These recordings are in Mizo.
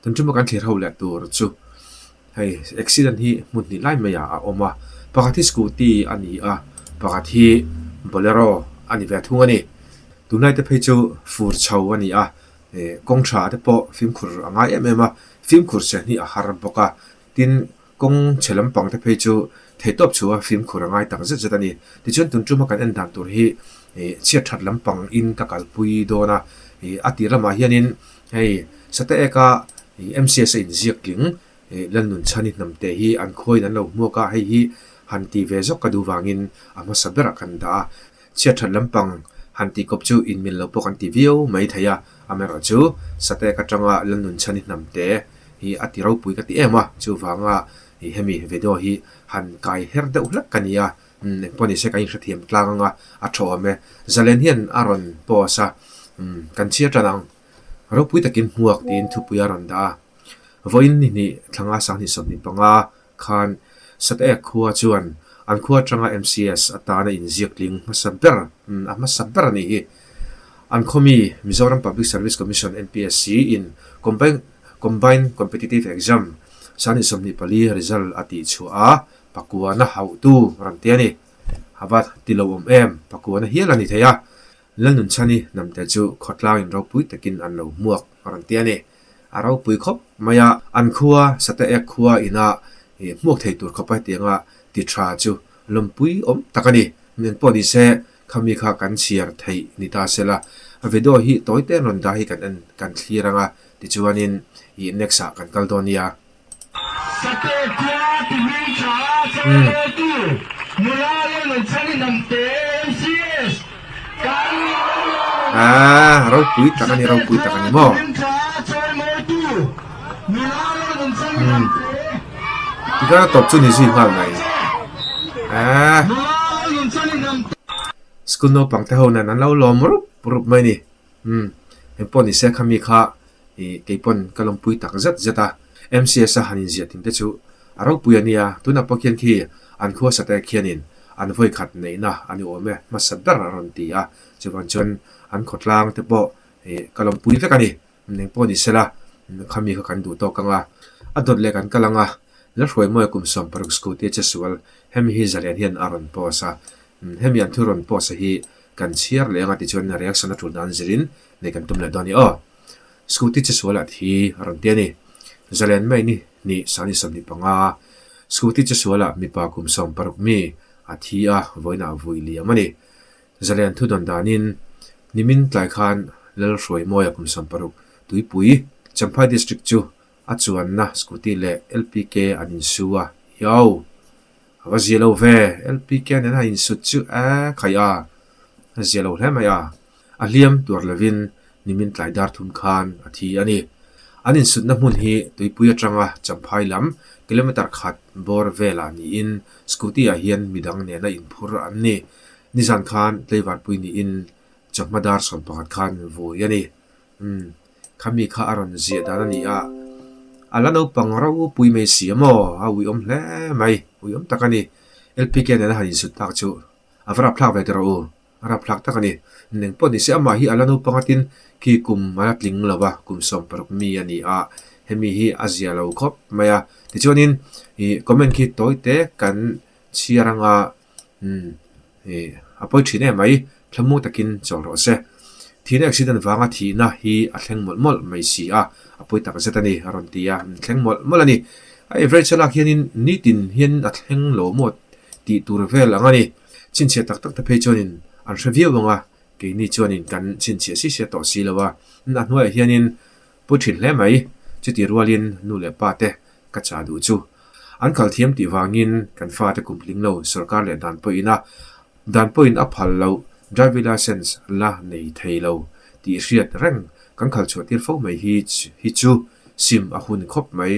Tun ṭuma kan thlir ho leh tur chu hei accident hi hmun hnih lai maiah a awm a, pakhat hi scooty a ni a, pakhat hi bolero a ni ve thung a ni. Tunlai te phei chu fur chho a ni a, eh kawng tha te pawh fimkhur a ngai em em a, fimkhur chen hi a har bawk a, tin kawng chhe lampang te phei chu theihtawp chhuah fimkhur a ngai tak zet zet a ni. Tichuan tun ṭuma kan en dan tur hi ih chhiat that lampang in ka kalpui dawn a, ih a tir lamah hianin Hei, Sateeka ih MCS a inziak tling ih Lalnunchhani hnamte hi an khuain an lo hmuak a, hei hi han ti ve zawk ka duh vangin a hmasa berah kan dah a. Chhiat that lampang han tih kawp chu inmil lo pawh kan ti viau mai thei a, amaherawhchu Sateek atanga Lalnunchhani hnamte hi a ti ropui ka ti em a, chuvanga ih hemi video hi han kai her deuh hlek ka ni a, umm engpawh nise kan inhrethiam tlang anga a tha awm e. Zalen hian a rawn post a, umm kan chhiar tan ang. Ropui takin hmuak tiin thupui a rawn dah a. Vawiin ni hnih thlanga sanghnih 25 khan Sateek khua chuan an khua atanga MCS atana inziak tling hmasa ber a hmasa ber a nih hi. An khawmi Mizoram Public Service Commission, MPSC, in Combine Combined Competitive Exam sanghnih 24 result a tih chhuah a, pakuana hauhtu rawn ti a ni. A va ti lo awm em, pakuana hial a ni thei a. Lalnunchhani hnamte chu khawtlangin ropui takin an lo hmuak a rawn ti a ni. A ropui khawp mai a, an khua Sateek khua ina hmuak thei tur khawpa hetianga ti tha chu lawmpui awm tak a ni. Engpawh ni se, khami kha kan chhiar theih ni ta se la, a video hi tawi te an rawn dah hi kan en kan thlir ang a, tichuanin ih next ah kan kal dawn nia. Sate khua tihming tha chawimawitu nula Lalnunchhani Hnamte MCS kan lo lawm a. Aaa ropui tak a ni ropui tak a ni maw. Sate khua tihming tha chawimawitu nula Lalnunchhani Hnamte Tikhan a tawp chu ni zui nghal mai. Aaa. Nula Lalnunchhani Hnamte. School naupang te ho nen an lo lawm rup rup mai ni. Umm, engpawh ni se khami kha ih keipawn ka lawmpui tak zet zet a, MCS a han inziah ting te chu a ropui a nia, tunah pawh khian khi an khuasa te khianin an vawi khat neihna a ni awm e, hmasa ber a rawn ti a, chuvang chuan an khawtlang te pawh ih ka lawmpui vek a ni, engpawh ni sela khami kha kan duh tawk ang a, a dawt leh kan kal ang a, Lalhruaimawia kum 60 scooty a che sual, hemi hi zalian hian a rawn post a, hemi an thu rawn post a hi Kan chhiar leh anga tichuan reaction a tul dan zirin nei kan tum leh dawn a ni aw. Scooty che sualah thi a rawn ti a ni. Zalen mai ni hnih sani 25 Scooty che sualah mipa kum 60 mi a thi a, vawiinah vui liam a ni. Zalen thu dawn danin nimin tlai khan Lalhruaimawia kum 60 Tuipui, Champhai District chu a chuanna scooty leh LPK an insu a, Yo! A va zia lo ve, LPK nena insut chu e khaih a, a zia lo hle mai a. A hliam tuar lovin nimin tlai dar thum khan a thi a ni. An insutna hmun hi tuipui atanga Champhai lam kilometre khat bawr velah niin scooty ah hian midang nena inphur an ni. Nizan khan Tleivarpui niin chawhma dar 11 khan vui a ni. Umm, khami kha a rawn ziah dan a ni a, a la naupang ropui mai si a maw? A uiawm hle mai, uiawm tak a ni. LPK nena han insut tak chu a va rapthlak ve tawh rawh u, a rapthlak tak a ni. Eng pawh ni se amah hi a la naupang atin khi kum a la tling lo va, kum 60 mi a ni a, hemi hi a zia lo khawp mai a. Tichuanin ih comment khi tawi te kan chhiar anga umm Ih, a pawi thin em mai, thlamuang takin chawl rawh se. Thihna accident vanga thihna hi a thleng mawlh mawlh mai si a, a pawi tak zet a ni, a rawn ti a, thleng mawlh mawlh a ni. A average a lak hianin nitin hian a thleng lo maw tih tur vel ang a ni. Chhinchhiah tak tak te phei chuanin an hre viau ang a, keini chuanin kan chhinchhiah si sia tawh si lo a. A hnuaiah hianin Pu thin hle mai, chuti rualin nu leh pa te ka chah duh chu. An kal thiam tih vangin kan fate kum tling lo sorkar leh dan pawhin a dan pawhin a phal loh driving licence la nei thei lo tih hriat reng kan khal chhuah tir fo mai hi hi chu sim a hun khawp mai.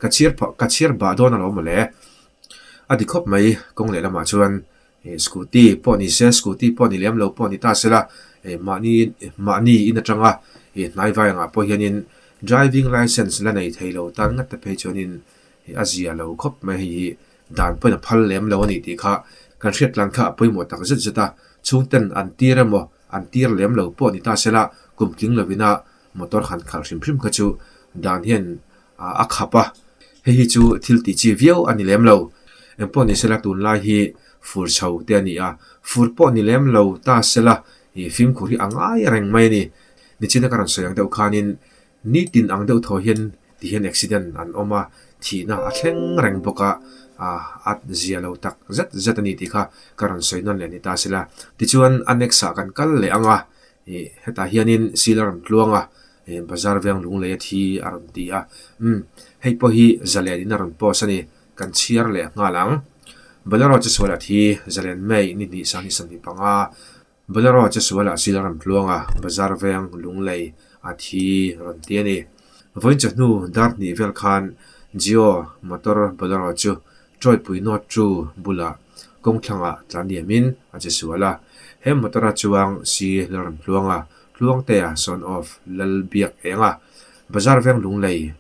Ka chhiar ka chhiar bah dawn alawm mawle. A di khawp mai kawng leh lamah chuan Scooty pawh ni se, scooty pawh ni lem lo pawh ni ta sela, mahni mahni in atanga hnai vai angah pawh hianin driving licence la nei thei lo tan ngat te phei chuanin a zia lo khawp mai hei hi dan pawhin a phal lem lo a ni tih kha kan hriat tlan kha a pawimawh tak zet zet a, chhungten an tir emaw an tir lem lo pawh ni ta sela kum tling lovina motor han khalh hrim hrim kha chu dan hian a khap a, hei hi chu thil tih chi viau a ni lem lo. Engpawh ni sela tunlai hi fur chho te a ni a, fur pawh ni lem lo ta sela ih fimkhur hi a ngai reng mai a ni. Nichina ka rawn sawi ang deuh khanin nitin ang deuh thaw hian ti hian accident an awm a, thihna a thleng reng bawk a, a zia lo tak zet zet a ni tih kha ka rawn sawi nawn leh ni ta sela. Tichuan a next ah kan kal leh ang a, ih hetah hianin sil a rawn tluang a, He bazar veng lunglei a thi a rawn ti a, umm hei pawh hi zalen in a rawn post a ni, kan chhiar leh nghal ang. Bolero che sual a thi, zalen mai ni hnih sang hi sawmhnih panga, Bolero che sual ah sil a rawn tluang a, bazar veng lunglei a thi a rawn ti a ni. Vawiin chawhnu dar hnih vel khan Jio motor Bolero chu Tawipui North Chu bulah kawngthlangah tlan liamin a che sual a, he motor a chuang si Lalramtluanga, Tluangtea son of Lalbiakenga, Bazar Veng Lunglei,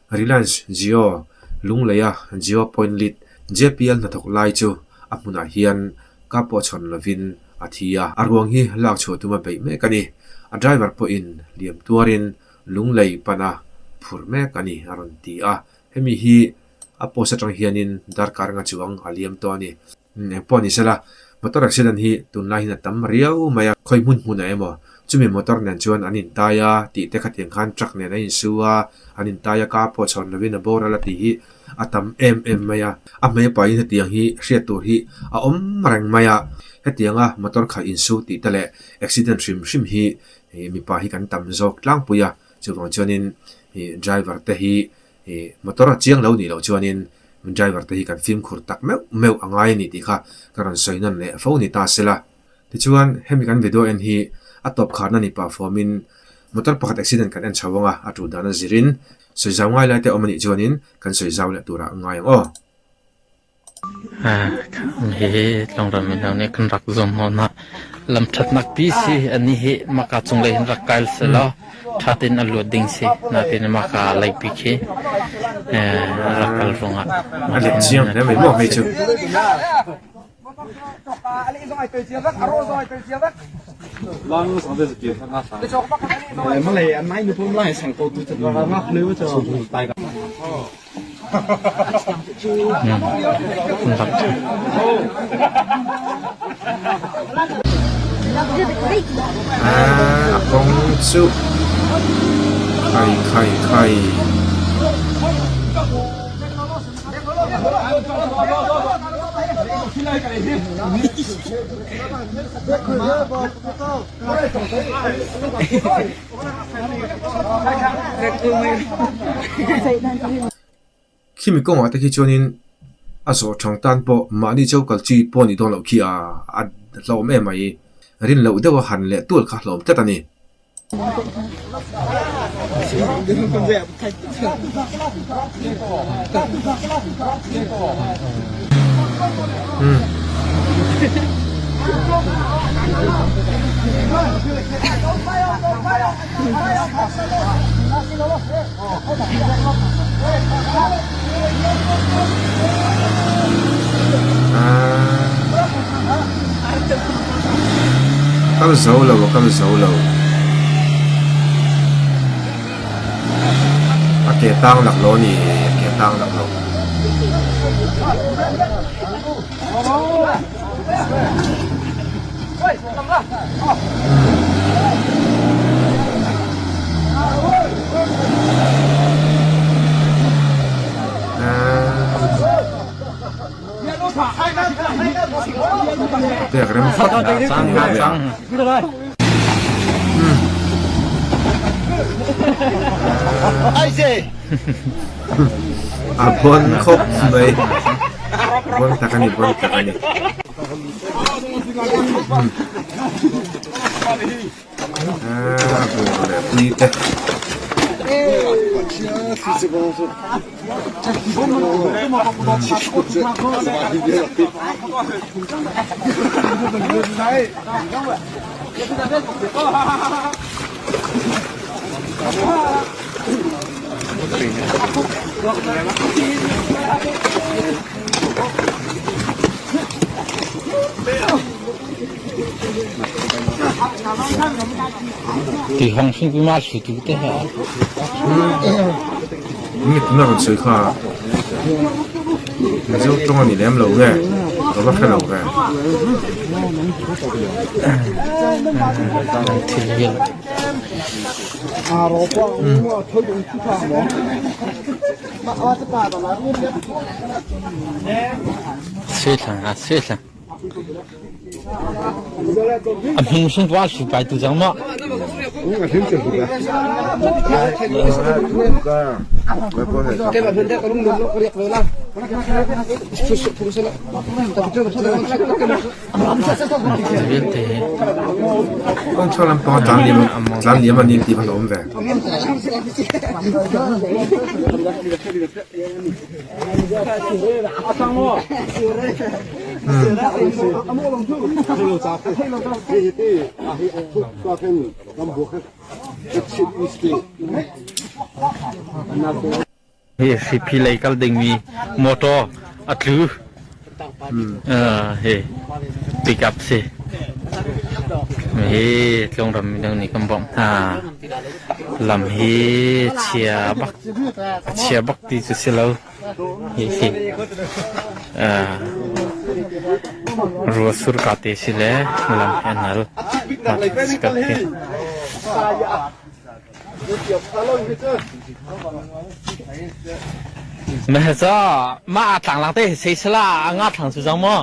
Reliance Jio Lungleia Jio Point Lead JPL hnathawk lai chu a hmunah hian ka pawh chhawn lovin a thi a, a ruang hi lak chhuah tuma beih mek a ni. A driver pawhin liam tuarin Lunglei pana phur mek a ni a rawn ti a, hemi hi A post atang hianin darkar anga chuang a liam tawh a ni. Engpawh ni sela, motor accident hi tunlai hian a tam riau mai a, khawi hmun hmunah emaw chumi motor nen chuan an intai a tih te khatiang khan truck nen an insu a, an intai a ka pawh chhawn lovin a boral a tih hi a tam em em mai a. A hmei pahin hetiang hi hriat tur hi a awm reng mai a, hetianga motor khalh insu tih te leh accident hrim hrim hi mipa hi kan tam zawk tlangpui a, chuvang chuanin driver te hi Ih motor a chiang lo nih loh chuanin driver te hi kan fimkhur tak meuh meuh a ngai a ni tih kha ka rawn sawi nawn leh fo ni ta sela. Tichuan hemi kan video en hi a tawp kharna ni pah fawmin motor pakhat accident kan en chho ang a, a tul dan a zirin sawi zau ngai lai te awm a nih chuanin kan sawi zau leh turah ngai ang aw. Hihi tlangram in nih kan rak zuam hna. Lam thatnak pi si ani hi maka cunglei hin rak kai selaw tha tein a luat ding si. Natin maka lei pi khi rak kal ruangah. A let chiang hle mai maw hei chu. A kawng chu khai khai khai. Khimi kawngah te khi chuanin a zawh thang tan pawh mahni cho kal chi pawh a nih dawn loh khi a a hlauhawm em mai. Rin loh deuha han leh tual kha hlauhawm tlat a ni. Kal zo lo a kal zo lo. A ke tang lak lo a ni a ke tang lak lo. Pek rem phawt a ni awm e a. A bawn khawp mai. Bawn tak a ni, bawn tak a ni. A bur leh pui te. Ti hong hring pi ma thlu tu te ha. Nge tuna rawn sawi kha Mizo tawng a ni lem lo nge ka va hre lo ve. Thil hian. Suithlang a suithlang. A hming hring pa hri pai tu cang ma. Vialte hi. Kawng thar lampang a tlan liam tlan liam a ni tih va hlauhawm ve. Hi hripi lei kal dingmi motor a tlu. Hi pick up si. Hi tlawngram minung nih kan bawmh hna. Lam hi chia bak a chia bak ti cu si lo. Hi hi rua sur ka te si le lam hi a nal. Mah a tlanglang te sei sala a nga thlang su zang maw?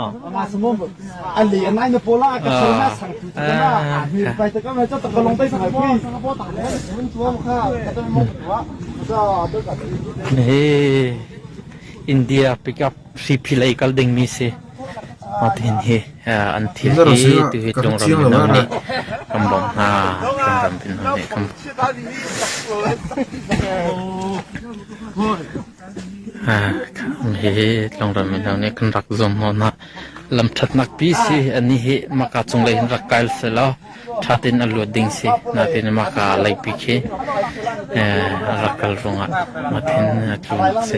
Hi India pickup hriphi lei kal dingmi si. Mah hi an thil hi tuhi tlawngram mino nih kan bawmh hna. Tlawngram mino nih kan Hihi tlawngram mino nih kan rak zuam hnawh hna. Lam ṭhatnak pi si ani hi maka cunglei hin rak kai selaw ṭha tein a luat ding si. Natin maka leipi khi a rak kal ruangah mathin a tlun si.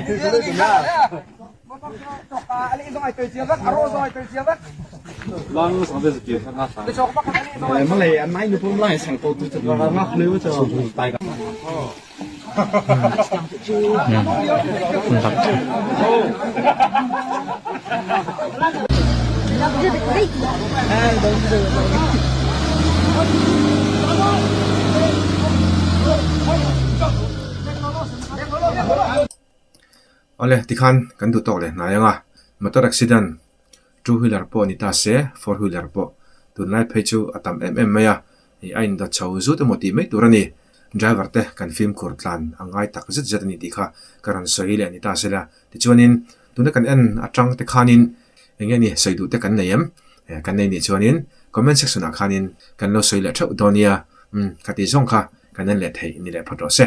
Awle, tikhan kan duh tawk leh hnai ang a, motor accident, two wheeler pawh a ni ta se, four wheeler pawh tunlai phei chu a tam em em mai a, ih a indawt chho zut emaw tih mai tur a ni. Driver te kan fimkhur tlan a ngai tak zet zet a ni tih kha ka rawn sawi leh a ni ta se la. Tichuanin tuna kan en atang te khanin eng nge ni sawi duh te kan nei em? Kan nei nih chuanin comment section ah khanin kan lo sawi leh theuh dawn nia, umm ka tih zawng kha kan en leh theih ni leh phawt rawh se.